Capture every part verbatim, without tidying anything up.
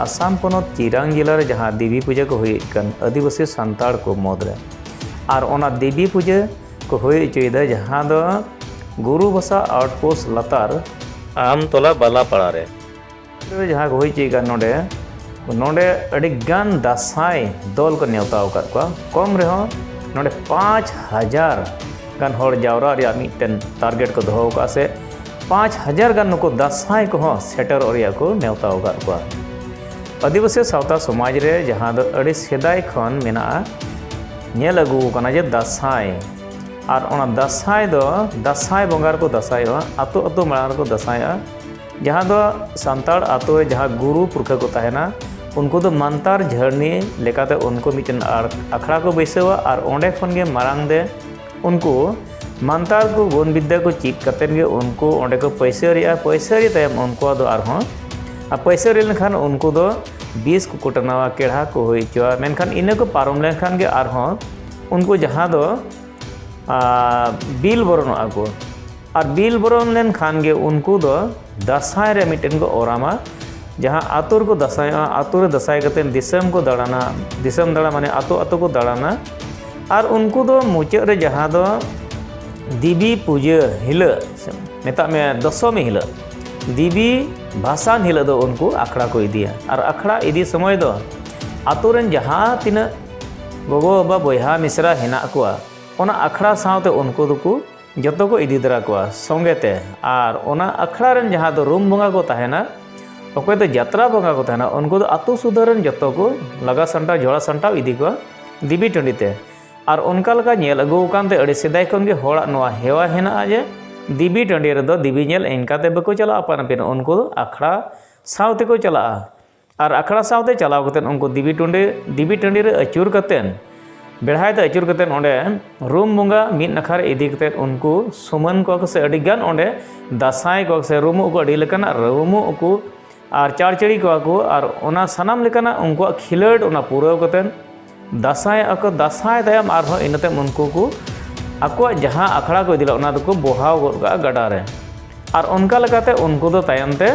ᱟᱥᱟᱢ ᱯᱚᱱᱚᱛ ᱪᱤᱨᱟᱝ ᱡᱮᱞᱟ ᱨᱮ ᱡᱟᱦᱟᱸ ᱫᱮᱵᱤ ᱯᱩᱡᱟᱹ ᱠᱚ ᱦᱩᱭᱩᱜ ᱠᱟᱱ ᱟᱹᱫᱤᱵᱟᱹᱥᱤ ᱥᱟᱱᱛᱟᱲ ᱠᱚ ᱢᱩᱫᱽᱨᱮ, ᱟᱨ ᱚᱱᱟ ᱫᱮᱵᱤ ᱯᱩᱡᱟᱹ ᱠᱚ ᱦᱩᱭ ᱦᱚᱪᱚᱭᱮᱫᱟ, ᱡᱟᱦᱟᱸ ᱫᱚ ᱜᱩᱨᱩ ᱵᱷᱟᱥᱟ ᱟᱣᱩᱴᱯᱳᱥᱴ ᱞᱟᱛᱟᱨ ᱟᱢᱛᱚᱞᱟ ᱵᱟᱞᱟᱯᱟᱲᱟ ᱨᱮ᱾ ᱡᱟᱦᱟᱸ ᱠᱚ ᱦᱩᱭ ᱦᱚᱪᱚᱭᱮᱫ ᱠᱟᱱ ᱱᱚᱰᱮ, ᱱᱚᱰᱮ ᱟᱹᱰᱤ ᱜᱟᱱ ᱫᱟᱸᱥᱟᱭ ᱫᱚᱞ ᱠᱚ ᱱᱮᱣᱛᱟ ᱟᱠᱟᱫ ᱠᱚᱣᱟ᱾ ᱠᱚᱢ ᱨᱮᱦᱚᱸ ᱱᱚᱰᱮ ᱯᱟᱸᱪ ᱦᱟᱡᱟᱨ ᱜᱟᱱ ᱦᱚᱲ ᱡᱟᱣᱨᱟ ᱨᱮᱭᱟᱜ ᱢᱤᱫᱴᱮᱱ ᱴᱟᱨᱜᱮᱴ ᱠᱚ ᱫᱚᱦᱚ ᱟᱠᱟᱫᱼᱟ, ᱥᱮ ᱯᱟᱸᱪ ᱦᱟᱡᱟᱨ ᱜᱟᱱ ᱱᱩᱠᱩ ᱫᱟᱸᱥᱟᱭ ᱠᱚᱦᱚᱸ ᱥᱮᱴᱮᱨᱚᱜ ᱨᱮᱭᱟᱜ ᱠᱚ ᱱᱮᱣᱛᱟ ᱟᱠᱟᱫ ᱠᱚᱣᱟ᱾ ᱟᱹᱫᱤᱵᱟᱹᱥᱤ ᱥᱟᱶᱛᱟ ᱥᱚᱢᱟᱡᱽ ᱨᱮ ᱡᱟᱦᱟᱸ ᱫᱚ ᱟᱹᱰᱤ ᱥᱮᱫᱟᱭ ᱠᱷᱚᱱ ᱢᱮᱱᱟᱜᱼᱟ, ᱧᱮᱞ ᱟᱹᱜᱩ ᱟᱠᱟᱱᱟ ᱡᱮ ᱫᱟᱸᱥᱟᱭ, ᱟᱨ ᱚᱱᱟ ᱫᱟᱸᱥᱟᱭ ᱫᱚ ᱫᱟᱸᱥᱟᱭ ᱵᱚᱸᱜᱟ ᱨᱮᱠᱚ ᱫᱟᱸᱥᱟᱭᱚᱜᱼᱟ, ᱟᱛᱳ ᱟᱛᱳ ᱢᱟᱲᱟᱝ ᱨᱮᱠᱚ ᱫᱟᱸᱥᱟᱭᱚᱜᱼᱟ᱾ ᱡᱟᱦᱟᱸ ᱫᱚ ᱥᱟᱱᱛᱟᱲ ᱟᱛᱳ ᱨᱮ ᱡᱟᱦᱟᱸ ᱜᱩᱨᱩ ᱯᱩᱨᱠᱷᱟᱹ ᱠᱚ ᱛᱟᱦᱮᱱᱟ, ᱩᱱᱠᱩ ᱫᱚ ᱢᱟᱱᱛᱟᱨ ᱡᱷᱟᱹᱨᱱᱤ ᱞᱮᱠᱟᱛᱮ ᱩᱱᱠᱩ ᱢᱤᱫᱴᱮᱱ ᱟᱲ-, ᱟᱠᱷᱲᱟ ᱠᱚ ᱵᱟᱹᱭᱥᱟᱹᱣᱟ, ᱟᱨ ᱚᱸᱰᱮ ᱠᱷᱚᱱ ᱜᱮ ᱢᱟᱲᱟᱝ ᱛᱮ ᱩᱱᱠᱩ ᱢᱟᱱᱛᱟᱨ ᱠᱚ ᱜᱩᱱ ᱵᱤᱫᱽᱫᱟᱹ ᱠᱚ ᱪᱮᱫ ᱠᱟᱛᱮᱫ ᱜᱮ ᱩᱱᱠᱩ ᱚᱸᱰᱮ ᱠᱚ ᱯᱟᱹᱭᱥᱟᱹᱨᱤᱜᱼᱟ᱾ ᱯᱟᱹᱭᱥᱟᱹᱨᱤ ᱛᱟᱭᱚᱢ ᱩᱱᱠᱩᱣᱟᱜ ᱫᱚ ᱟᱨᱦᱚᱸ, ᱟᱨ ᱯᱟᱹᱭᱥᱟᱹᱨᱤ ᱞᱮᱱᱠᱷᱟᱱ ᱩᱱᱠᱩ ᱫᱚ ᱵᱤᱥ ᱠᱚ ᱠᱩᱴᱟᱹᱱᱟᱣᱟ, ᱠᱮᱲᱦᱟ ᱠᱚ ᱦᱩᱭ ᱦᱚᱪᱚᱣᱟ᱾ ᱢᱮᱱᱠᱷᱟᱱ ᱤᱱᱟᱹ ᱠᱚ ᱯᱟᱨᱚᱢ ᱞᱮᱱᱠᱷᱟᱱ ᱜᱮ ᱟᱨᱦᱚᱸ ᱩᱱᱠᱩ ᱡᱟᱦᱟᱸ ᱫᱚ, ᱟᱨ ᱵᱤᱞ ᱵᱚᱨᱚᱱᱚᱜᱼᱟ ᱠᱚ᱾ ᱟᱨ ᱵᱤᱞ ᱵᱚᱨᱚᱱ ᱞᱮᱱᱠᱷᱟᱱ ᱜᱮ ᱩᱱᱠᱩ ᱫᱚ ᱫᱟᱸᱥᱟᱭ ᱨᱮ ᱢᱤᱫᱴᱮᱱ ᱠᱚ ᱚᱨᱟᱢᱟ᱾ ᱡᱟᱦᱟᱸ ᱟᱛᱳ ᱨᱮᱠᱚ ᱫᱟᱸᱥᱟᱭᱚᱜᱼᱟ, ᱟᱛᱳ ᱨᱮ ᱫᱟᱸᱥᱟᱭ ᱠᱟᱛᱮ ᱫᱤᱥᱚᱢ ᱠᱚ ᱫᱟᱬᱟᱱᱟ, ᱫᱤᱥᱚᱢ ᱫᱟᱬᱟ ᱢᱟᱱᱮ ᱟᱛᱳ ᱟᱛᱳ ᱠᱚ ᱫᱟᱬᱟᱱᱟ᱾ ᱟᱨ ᱩᱱᱠᱩ ᱫᱚ ᱢᱩᱪᱟᱹᱫ ᱨᱮ ᱡᱟᱦᱟᱸ ᱫᱚ ᱫᱮᱵᱤ ᱯᱩᱡᱟᱹ ᱦᱤᱞᱳᱜ, ᱢᱮᱛᱟᱜ ᱢᱮ ᱫᱚᱥᱚᱢᱤ ᱦᱤᱞᱳᱜ, ᱫᱮᱵᱤ ᱵᱷᱟᱥᱟᱱ ᱦᱤᱞᱳᱜ ᱫᱚ ᱩᱱᱠᱩ ᱟᱠᱷᱲᱟ ᱠᱚ ᱤᱫᱤᱭᱟ᱾ ᱟᱨ ᱟᱠᱷᱲᱟ ᱤᱫᱤ ᱥᱚᱢᱚᱭ ᱫᱚ ᱟᱛᱳ ᱨᱮᱱ ᱡᱟᱦᱟᱸ ᱛᱤᱱᱟᱹᱜ ᱜᱚᱜᱚ ᱵᱟᱵᱟ ᱵᱚᱭᱦᱟ ᱢᱤᱥᱨᱟ ᱦᱮᱱᱟᱜ ᱠᱚᱣᱟ, ᱚᱱᱟ ᱟᱠᱷᱲᱟ ᱥᱟᱶᱛᱮ ᱩᱱᱠᱩ ᱫᱚᱠᱚ ᱡᱚᱛᱚ ᱠᱚ ᱤᱫᱤ ᱛᱚᱨᱟ ᱠᱚᱣᱟ ᱥᱚᱸᱜᱮ ᱛᱮ᱾ ᱟᱨ ᱚᱱᱟ ᱟᱠᱷᱲᱟ ᱨᱮᱱ ᱡᱟᱦᱟᱸ ᱫᱚ ᱨᱩᱢ ᱵᱚᱸᱜᱟ ᱠᱚ ᱛᱟᱦᱮᱱᱟ, ᱚᱠᱚᱭ ᱫᱚ ᱡᱟᱛᱨᱟ ᱵᱚᱸᱜᱟ ᱠᱚ ᱛᱟᱦᱮᱱᱟ, ᱩᱱᱠᱩ ᱫᱚ ᱟᱛᱳ ᱥᱩᱫᱷᱟᱹ ᱨᱮᱱ ᱡᱚᱛᱚ ᱠᱚ ᱞᱟᱜᱟ ᱥᱟᱢᱴᱟᱣ, ᱡᱷᱚᱲᱟ ᱥᱟᱢᱴᱟᱣ ᱤᱫᱤ ᱠᱚᱣᱟ ᱫᱮᱵᱤ ᱴᱟᱺᱰᱤ ᱛᱮ᱾ ᱟᱨ ᱚᱱᱠᱟ ᱞᱮᱠᱟ ᱧᱮᱞ ᱟᱹᱜᱩ ᱟᱠᱟᱱ ᱛᱮ ᱟᱹᱰᱤ ᱥᱮᱫᱟᱭ ᱠᱷᱚᱱ ᱜᱮ ᱦᱚᱲᱟᱜ ᱱᱚᱣᱟ ᱦᱮᱣᱟ ᱦᱮᱱᱟᱜᱼᱟ ᱡᱮ ᱫᱮᱵᱤ ᱴᱟᱺᱰᱤ ᱨᱮᱫᱚ ᱫᱮᱵᱤ ᱧᱮᱞ ᱤᱱᱠᱟ ᱛᱮ ᱵᱟᱠᱚ ᱪᱟᱞᱟᱜᱼᱟ ᱟᱯᱟᱱ ᱟᱹᱯᱤᱱ, ᱩᱱᱠᱩ ᱫᱚ ᱟᱠᱷᱲᱟ ᱥᱟᱶ ᱛᱮᱠᱚ ᱪᱟᱞᱟᱜᱼᱟ᱾ ᱟᱨ ᱟᱠᱷᱲᱟ ᱥᱟᱶᱛᱮ ᱪᱟᱞᱟᱣ ᱠᱟᱛᱮᱫ ᱩᱱᱠᱩ ᱫᱮᱵᱤ ᱴᱩᱸᱰᱤ, ᱫᱮᱵᱤ ᱴᱟᱺᱰᱤ ᱨᱮ ᱟᱹᱪᱩᱨ ᱠᱟᱛᱮᱫ, ᱵᱮᱲᱦᱟᱭ ᱛᱮ ᱟᱹᱪᱩᱨ ᱠᱟᱛᱮᱫ ᱚᱸᱰᱮ ᱨᱩᱢ ᱵᱚᱸᱜᱟ ᱢᱤᱫ ᱱᱟᱠᱷᱟ ᱨᱮ ᱤᱫᱤ ᱠᱟᱛᱮᱫ ᱩᱱᱠᱩ ᱥᱩᱢᱟᱹᱱ ᱠᱚᱣᱟ ᱠᱚ ᱥᱮ ᱟᱹᱰᱤ ᱜᱟᱱ ᱚᱸᱰᱮ ᱫᱟᱸᱥᱟᱭ ᱠᱚᱣᱟ ᱠᱚ ᱥᱮ ᱨᱩᱢᱩᱜ ᱠᱚ, ᱟᱹᱰᱤ ᱞᱮᱠᱟᱱᱟᱜ ᱨᱩᱢᱩᱜ ᱠᱚ ᱟᱨ ᱪᱟᱲᱪᱟᱹᱲᱤ ᱠᱚᱣᱟ ᱠᱚ᱾ ᱟᱨ ᱚᱱᱟ ᱥᱟᱱᱟᱢ ᱞᱮᱠᱟᱱᱟᱜ ᱩᱱᱠᱩᱣᱟᱜ ᱠᱷᱮᱞᱳᱰ ᱚᱱᱟ ᱯᱩᱨᱟᱹᱣ ᱠᱟᱛᱮᱫ ᱫᱟᱸᱥᱟᱭᱚᱜᱼᱟ ᱠᱚ᱾ ᱫᱟᱸᱥᱟᱭ ᱛᱟᱭᱚᱢ ᱟᱨᱦᱚᱸ ᱤᱱᱟᱹ ᱛᱟᱭᱚᱢ ᱩᱱᱠᱩ ᱠᱚ ᱟᱠᱚᱣᱟᱜ ᱡᱟᱦᱟᱸ ᱟᱠᱷᱲᱟ ᱠᱚ ᱤᱫᱤ ᱞᱮᱫ ᱚᱱᱟ ᱫᱚᱠᱚ ᱵᱚᱦᱟᱣ ᱜᱚᱫ ᱠᱟᱜᱼᱟ ᱜᱟᱰᱟ ᱨᱮ᱾ ᱟᱨ ᱚᱱᱠᱟ ᱞᱮᱠᱟᱛᱮ ᱩᱱᱠᱩ ᱫᱚ ᱛᱟᱭᱚᱢ ᱛᱮ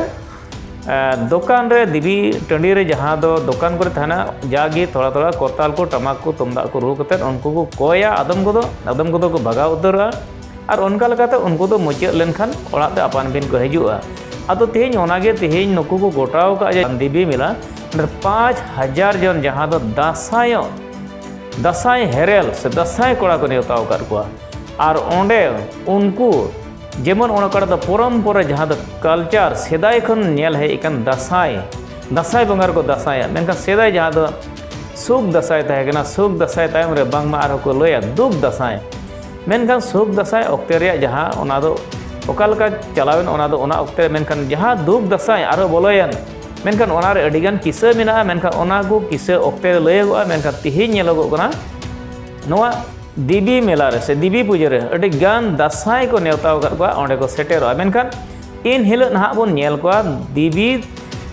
ᱫᱚᱠᱟᱱ ᱨᱮ, ᱫᱮᱵᱤ ᱴᱟᱺᱰᱤ ᱨᱮ ᱡᱟᱦᱟᱸ ᱫᱚ ᱫᱚᱠᱟᱱ ᱠᱚᱨᱮ ᱛᱟᱦᱮᱱᱟ, ᱡᱟᱜᱮ ᱛᱷᱚᱲᱟ ᱛᱷᱚᱲᱟ ᱠᱚᱨᱛᱟᱞ ᱠᱚ, ᱴᱟᱢᱟᱠ ᱠᱚ, ᱛᱩᱢᱫᱟᱜ ᱠᱚ ᱨᱩ ᱠᱟᱛᱮᱫ ᱩᱱᱠᱩ ᱠᱚ ᱠᱚᱭᱟ᱾ ᱟᱫᱚᱢ ᱠᱚᱫᱚ ᱟᱫᱚᱢ ᱠᱚᱫᱚ ᱠᱚ ᱵᱷᱟᱜᱟᱣ ᱩᱛᱟᱹᱨᱚᱜᱼᱟ᱾ ᱟᱨ ᱚᱱᱠᱟ ᱞᱮᱠᱟᱛᱮ ᱩᱱᱠᱩ ᱫᱚ ᱢᱩᱪᱟᱹᱫ ᱞᱮᱱᱠᱷᱟᱱ ᱚᱲᱟᱜ ᱛᱮ ᱟᱯᱟᱱ ᱟᱹᱯᱤᱱ ᱠᱚ ᱦᱤᱡᱩᱜᱼᱟ᱾ ᱟᱫᱚ ᱛᱮᱦᱮᱧ ᱚᱱᱟᱜᱮ ᱛᱮᱦᱮᱧ ᱱᱩᱠᱩ ᱠᱚ ᱜᱚᱴᱟᱣ ᱟᱠᱟᱫᱼᱟ ᱡᱮ ᱫᱮᱵᱤ ᱢᱮᱞᱟ ᱚᱸᱰᱮ ᱯᱟᱸᱪ ᱦᱟᱡᱟᱨ ᱡᱚᱱ ᱡᱟᱦᱟᱸ ᱫᱚ ᱫᱟᱸᱥᱟᱭᱚᱜ, ᱫᱟᱸᱥᱟᱭ ᱦᱮᱨᱮᱞ ᱥᱮ ᱫᱟᱸᱥᱟᱭ ᱠᱚᱲᱟ ᱠᱚ ᱱᱮᱣᱛᱟ ᱟᱠᱟᱫ ᱠᱚᱣᱟ᱾ ᱟᱨ ᱚᱸᱰᱮ ᱩᱱᱠᱩ ᱡᱮᱢᱚᱱ ᱚᱱᱟ ᱚᱠᱟᱴᱟᱜ ᱫᱚ ᱯᱚᱨᱚᱢᱯᱚᱨᱟ, ᱡᱟᱦᱟᱸ ᱫᱚ ᱠᱟᱞᱪᱟᱨ, ᱥᱮᱫᱟᱭ ᱠᱷᱚᱱ ᱧᱮᱞ ᱦᱮᱡ ᱟᱠᱟᱱ ᱫᱟᱸᱥᱟᱭ, ᱫᱟᱸᱥᱟᱭ ᱵᱚᱸᱜᱟ ᱨᱮᱠᱚ ᱫᱟᱸᱥᱟᱭᱟ᱾ ᱢᱮᱱᱠᱷᱟᱱ ᱥᱮᱫᱟᱭ ᱡᱟᱦᱟᱸ ᱫᱚ ᱥᱩᱠ ᱫᱟᱸᱥᱟᱭ ᱛᱟᱦᱮᱸ ᱠᱟᱱᱟ, ᱥᱩᱠ ᱫᱟᱸᱥᱟᱭ ᱛᱟᱭᱚᱢ ᱨᱮ ᱵᱟᱝᱢᱟ ᱟᱨᱦᱚᱸ ᱠᱚ ᱞᱟᱹᱭᱟ ᱫᱩᱠ ᱫᱟᱸᱥᱟᱭ᱾ ᱢᱮᱱᱠᱷᱟᱱ ᱥᱩᱠ ᱫᱟᱸᱥᱟᱭ ᱚᱠᱛᱮ ᱨᱮᱭᱟᱜ ᱡᱟᱦᱟᱸ, ᱚᱱᱟ ᱫᱚ ᱚᱠᱟ ᱞᱮᱠᱟ ᱪᱟᱞᱟᱣᱮᱱ, ᱚᱱᱟ ᱫᱚ ᱚᱱᱟ ᱚᱠᱛᱮ ᱨᱮ, ᱢᱮᱱᱠᱷᱟᱱ ᱡᱟᱦᱟᱸ ᱫᱩᱠ ᱫᱟᱸᱥᱟᱭ ᱟᱨᱦᱚᱸ ᱵᱚᱞᱚᱭᱮᱱ, ᱢᱮᱱᱠᱷᱟᱱ ᱚᱱᱟ ᱨᱮ ᱟᱹᱰᱤᱜᱟᱱ ᱠᱤᱥᱟᱹ ᱢᱮᱱᱟᱜᱼᱟ᱾ ᱢᱮᱱᱠᱷᱟᱱ ᱚᱱᱟ ᱠᱚ ᱠᱤᱥᱟᱹ ᱚᱠᱛᱮ ᱨᱮ ᱞᱟᱹᱭᱟᱹᱜᱚᱜᱼᱟ᱾ ᱢᱮᱱᱠᱷᱟᱱ ᱛᱮᱦᱮᱧ ᱧᱮᱞᱚᱜᱚᱜ ᱠᱟᱱᱟ, ᱱᱚᱣᱟ ᱫᱮᱵᱤ ᱢᱮᱞᱟ ᱨᱮ ᱥᱮ ᱫᱮᱵᱤ ᱯᱩᱡᱟᱹ ᱨᱮ ᱟᱹᱰᱤ ᱜᱟᱱ ᱫᱟᱸᱥᱟᱭ ᱠᱚ ᱱᱮᱣᱛᱟ ᱟᱠᱟᱫ ᱠᱚᱣᱟ, ᱚᱸᱰᱮ ᱠᱚ ᱥᱮᱴᱮᱨᱚᱜᱼᱟ᱾ ᱢᱮᱱᱠᱷᱟᱱ ᱮᱱ ᱦᱤᱞᱳᱜ ᱱᱟᱦᱟᱜ ᱵᱚᱱ ᱧᱮᱞ ᱠᱚᱣᱟ, ᱫᱮᱵᱤ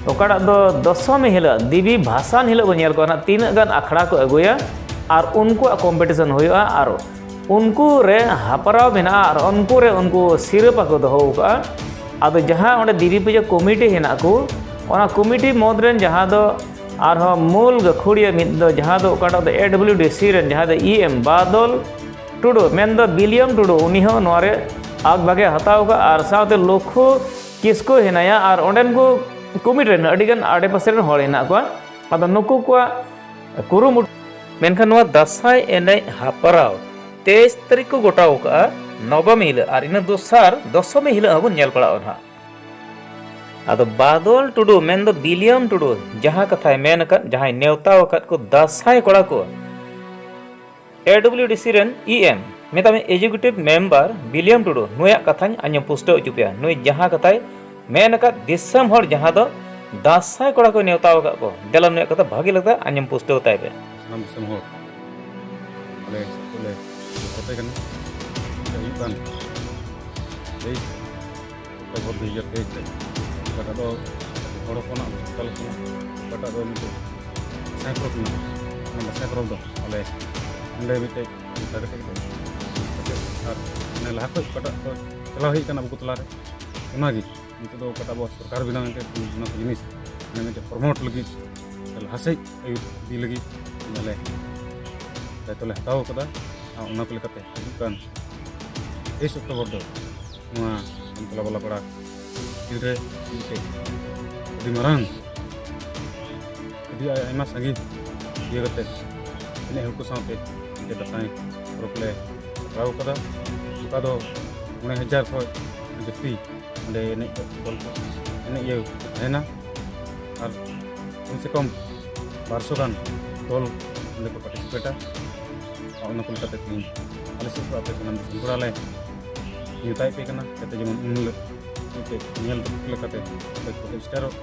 ᱚᱠᱟᱴᱟᱜ ᱫᱚ ᱫᱚᱥᱚᱢᱤ ᱦᱤᱞᱳᱜ, ᱫᱮᱵᱤ ᱵᱷᱟᱥᱟᱱ ᱦᱤᱞᱳᱜ ᱵᱚᱱ ᱧᱮᱞ ᱠᱚᱣᱟ ᱱᱟᱦᱟᱜ, ᱛᱤᱱᱟᱹᱜ ᱜᱟᱱ ᱟᱠᱷᱲᱟ ᱠᱚ ᱟᱹᱜᱩᱭᱟ ᱟᱨ ᱩᱱᱠᱩᱣᱟᱜ ᱠᱚᱢᱯᱤᱴᱤᱥᱚᱱ ᱦᱩᱭᱩᱜᱼᱟ᱾ ᱟᱨ ᱩᱱᱠᱩ ᱨᱮ ᱦᱟᱯᱨᱟᱣ ᱢᱮᱱᱟᱜᱼᱟ ᱟᱨ ᱩᱱᱠᱩ ᱨᱮ ᱩᱱᱠᱩ ᱥᱤᱨᱯᱟᱹ ᱠᱚ ᱫᱚᱦᱚ ᱟᱠᱟᱫᱼᱟ᱾ ᱟᱫᱚ ᱡᱟᱦᱟᱸ ᱚᱸᱰᱮ ᱫᱮᱵᱤ ᱯᱩᱡᱟᱹ ᱠᱚᱢᱤᱴᱤ ᱦᱮᱱᱟᱜ ᱠᱚ, ᱚᱱᱟ ᱠᱚᱢᱤᱴᱤ ᱢᱩᱫᱽ ᱨᱮᱱ ᱡᱟᱦᱟᱸ ᱫᱚ ᱟᱨᱦᱚᱸ ᱢᱩᱞ ᱜᱟᱹᱠᱷᱩᱲᱤᱭᱟᱹ ᱢᱤᱫ ᱫᱚ, ᱡᱟᱦᱟᱸ ᱫᱚ ᱚᱠᱟᱴᱟᱜ ᱫᱚ ᱮ ᱰᱟᱵᱽᱞᱤᱭᱩ ᱰᱤ ᱥᱤ ᱨᱮᱱ ᱡᱟᱦᱟᱸ ᱫᱚ ᱤ ᱮᱢ ᱵᱟᱫᱚᱞ ᱴᱩᱰᱩ, ᱢᱮᱱᱫᱚ ᱵᱤᱞᱤᱭᱟᱢ ᱴᱩᱰᱩ, ᱩᱱᱤ ᱦᱚᱸ ᱱᱚᱣᱟ ᱨᱮ ᱟᱠ ᱵᱷᱟᱜᱮ ᱦᱟᱛᱟᱣ ᱟᱠᱟᱫᱼᱟ᱾ ᱟᱨ ᱥᱟᱶᱛᱮ ᱞᱚᱠᱷᱩ ᱠᱤᱥᱠᱩ ᱦᱮᱱᱟᱭᱟ ᱟᱨ ᱚᱸᱰᱮᱱ ᱠᱚ ᱠᱚᱢᱤᱴᱤ ᱨᱮᱱ ᱟᱹᱰᱤᱜᱟᱱ ᱟᱰᱮᱯᱟᱥᱮ ᱨᱮᱱ ᱦᱚᱲ ᱦᱮᱱᱟᱜ ᱠᱚᱣᱟ᱾ ᱟᱫᱚ ᱱᱩᱠᱩ ᱠᱚᱣᱟᱜ ᱠᱩᱨᱩᱢᱩᱴᱩ᱾ ᱢᱮᱱᱠᱷᱟᱱ ᱱᱚᱣᱟ ᱫᱟᱸᱥᱟᱭ ᱮᱱᱮᱡ ᱦᱟᱯᱨᱟᱣ ᱛᱮᱭᱤᱥ ᱛᱟᱹᱨᱤᱠᱷ ᱠᱚ ᱜᱚᱴᱟᱣ ᱟᱠᱟᱫᱼᱟ, ᱱᱚᱵᱚᱢᱤ ᱦᱤᱞᱳᱜ, ᱟᱨ ᱤᱱᱟᱹ ᱫᱚᱥᱟᱨ ᱫᱚᱥᱚᱢᱤ ᱦᱤᱞᱳᱜ ᱦᱚᱸᱵᱚᱱ ᱧᱮᱞ ᱯᱟᱲᱟᱜᱼᱟ ᱱᱟᱦᱟᱜ᱾ ᱟᱫᱚ ᱵᱟᱫᱚᱞ ᱴᱩᱰᱩ, ᱢᱮᱱᱫᱚ ᱵᱤᱞᱤᱭᱟᱢ ᱴᱩᱰᱩ, ᱡᱟᱦᱟᱸ ᱠᱟᱛᱷᱟᱭ ᱢᱮᱱ ᱟᱠᱟᱫ, ᱡᱟᱦᱟᱸᱭ ᱱᱮᱣᱛᱟ ᱟᱠᱟᱫ ᱠᱚ ᱫᱟᱸᱥᱟᱭ ᱠᱚᱲᱟ ᱠᱚ, ᱮ ᱰᱟᱵᱽᱞᱤᱭᱩ ᱰᱤ ᱥᱤ ᱨᱮᱱ ᱤ ᱮᱢ, ᱢᱮᱛᱟᱜ ᱢᱮ ᱮᱠᱡᱤᱠᱤᱭᱩᱴᱤᱵᱷ ᱢᱮᱢᱵᱟᱨ ᱵᱤᱞᱤᱭᱟᱢ ᱴᱩᱰᱩ, ᱱᱩᱭᱟᱜ ᱠᱟᱛᱷᱟᱧ ᱟᱸᱡᱚᱢ ᱯᱩᱥᱴᱟᱹᱣ ᱦᱚᱪᱚ ᱯᱮᱭᱟ᱾ ᱱᱩᱭ ᱡᱟᱦᱟᱸ ᱠᱟᱛᱷᱟᱭ ᱢᱮᱱ ᱟᱠᱟᱫ, ᱫᱤᱥᱚᱢ ᱦᱚᱲ ᱡᱟᱦᱟᱸ ᱫᱚ ᱫᱟᱸᱥᱟᱭ ᱠᱚᱲᱟ ᱠᱚ ᱱᱮᱣᱛᱟ ᱟᱠᱟᱫ ᱠᱚ, ᱫᱮᱞᱟ ᱱᱩᱭᱟᱜ ᱠᱟᱛᱷᱟ ᱵᱷᱟᱹᱜᱤ ᱞᱮᱠᱟ ᱟᱸᱡᱚᱢ ᱯᱩᱥᱴᱟᱹᱣ ᱛᱟᱭ ᱯᱮ᱾ ᱥᱟᱱᱟᱢ ᱫᱤᱥᱚᱢ ᱦᱚᱲ ᱟᱞᱮ ᱥᱮᱫ ᱠᱷᱚᱱ ᱞᱮ ᱥᱟᱯᱚᱨᱴ ᱠᱟᱱᱟ᱾ ᱦᱩᱭᱩᱜ ᱠᱟᱱ ᱛᱮᱭᱤᱥ ᱚᱠᱴᱳᱵᱚᱨ ᱫᱩ ᱦᱟᱡᱟᱨ ᱛᱮᱭᱤᱥ ᱨᱮ, ᱚᱠᱟᱴᱟᱜ ᱫᱚ ᱦᱚᱲ ᱦᱚᱯᱚᱱᱟᱜ ᱥᱟᱱᱛᱟᱲ ᱦᱚᱯᱚᱱᱟᱜ ᱚᱠᱟᱴᱟᱜ ᱫᱚ ᱢᱤᱫᱴᱮᱱ ᱫᱟᱸᱥᱟᱭ ᱯᱚᱨᱚᱵᱽ ᱢᱮᱱᱟᱜᱼᱟ᱾ ᱚᱱᱟ ᱫᱟᱸᱥᱟᱭ ᱯᱚᱨᱚᱵᱽ ᱫᱚ ᱟᱞᱮ ᱱᱚᱰᱮ ᱢᱤᱫᱴᱮᱡ ᱚᱱᱠᱟ ᱠᱟᱛᱮ ᱠᱟᱛᱮ ᱟᱨ ᱚᱱᱮ ᱞᱟᱦᱟ ᱠᱷᱚᱡ ᱚᱠᱟᱴᱟᱜ ᱠᱚ ᱪᱟᱞᱟᱣ ᱦᱮᱡ ᱠᱟᱱᱟ ᱟᱵᱚ ᱠᱚ ᱛᱟᱞᱟᱨᱮ, ᱚᱱᱟᱜᱮ ᱱᱤᱛᱚᱜ ᱫᱚ ᱚᱠᱟᱴᱟᱜ ᱟᱵᱚ ᱥᱚᱨᱠᱟᱨ ᱵᱮᱱᱟᱣ ᱮᱱᱛᱮ, ᱚᱱᱟ ᱠᱚ ᱡᱤᱱᱤᱥ ᱢᱟᱱᱮ ᱢᱤᱫᱴᱮᱱ ᱯᱨᱚᱢᱳᱴ ᱞᱟᱹᱜᱤᱫ, ᱞᱟᱦᱟ ᱥᱮᱫ ᱟᱹᱭᱩᱨ ᱤᱫᱤ ᱞᱟᱹᱜᱤᱫ ᱟᱞᱮ ᱫᱟᱭᱤᱛᱛᱚ ᱞᱮ ᱦᱟᱛᱟᱣ ᱠᱟᱫᱟ᱾ ᱟᱨ ᱚᱱᱟ ᱠᱚ ᱞᱮᱠᱟᱛᱮ ᱦᱤᱡᱩᱜ ᱠᱟᱱ ᱛᱮᱭᱤᱥ ᱚᱠᱴᱳᱵᱚᱨ ᱫᱚ ᱱᱚᱣᱟ ᱟᱢᱛᱚᱞᱟ ᱵᱟᱞᱟᱯᱟᱲᱟ ᱯᱷᱤᱞᱰ ᱨᱮ ᱢᱤᱫᱴᱮᱡ ᱟᱹᱰᱤ ᱢᱟᱨᱟᱝ, ᱟᱹᱰᱤ ᱟᱭᱢᱟ ᱥᱟᱺᱜᱤᱧ ᱤᱭᱟᱹ ᱠᱟᱛᱮ ᱮᱱᱮᱡ ᱦᱚᱲ ᱠᱚ ᱥᱟᱶᱛᱮ ᱢᱤᱫᱴᱮᱡ ᱫᱟᱸᱥᱟᱭ ᱯᱚᱨᱚᱵᱽ ᱞᱮ ᱥᱟᱯᱲᱟᱣ ᱠᱟᱫᱟ᱾ ᱚᱠᱟ ᱫᱚ ᱢᱚᱬᱮ ᱦᱟᱡᱟᱨ ᱠᱷᱚᱱ ᱡᱟᱹᱥᱛᱤ ᱚᱸᱰᱮ ᱮᱱᱮᱡ ᱫᱚᱞ ᱠᱚ, ᱮᱱᱮᱡ ᱤᱭᱟᱹ ᱠᱚ ᱛᱟᱦᱮᱱᱟ᱾ ᱟᱨ ᱠᱚᱢ ᱥᱮ ᱠᱚᱢ ᱵᱟᱨᱥᱚ ᱜᱟᱱ ᱫᱚᱞ ᱚᱸᱰᱮ ᱠᱚ ᱯᱟᱨᱴᱤᱥᱤᱯᱮᱴᱟ᱾ ᱟᱨ ᱚᱱᱟ ᱠᱚ ᱞᱮᱠᱟᱛᱮ ᱛᱮᱦᱮᱧ ᱟᱞᱮ ᱥᱮᱫ ᱠᱷᱚᱱ ᱟᱯᱮ ᱥᱟᱱᱟᱢ ᱫᱤᱥᱚᱢ ᱠᱚᱲᱟ ᱞᱮ ᱱᱮᱣᱛᱟᱭᱮᱫ ᱯᱮ ᱠᱟᱱᱟ, ᱡᱟᱛᱮ ᱡᱮᱢᱚᱱ ᱩᱱ ᱦᱤᱞᱳᱜ ᱢᱤᱫᱴᱮᱡ ᱧᱮᱞ ᱨᱟᱹᱯᱩᱫ ᱞᱮᱠᱟᱛᱮ ᱟᱯᱮ ᱠᱚ ᱥᱮᱴᱮᱨᱚᱜ᱾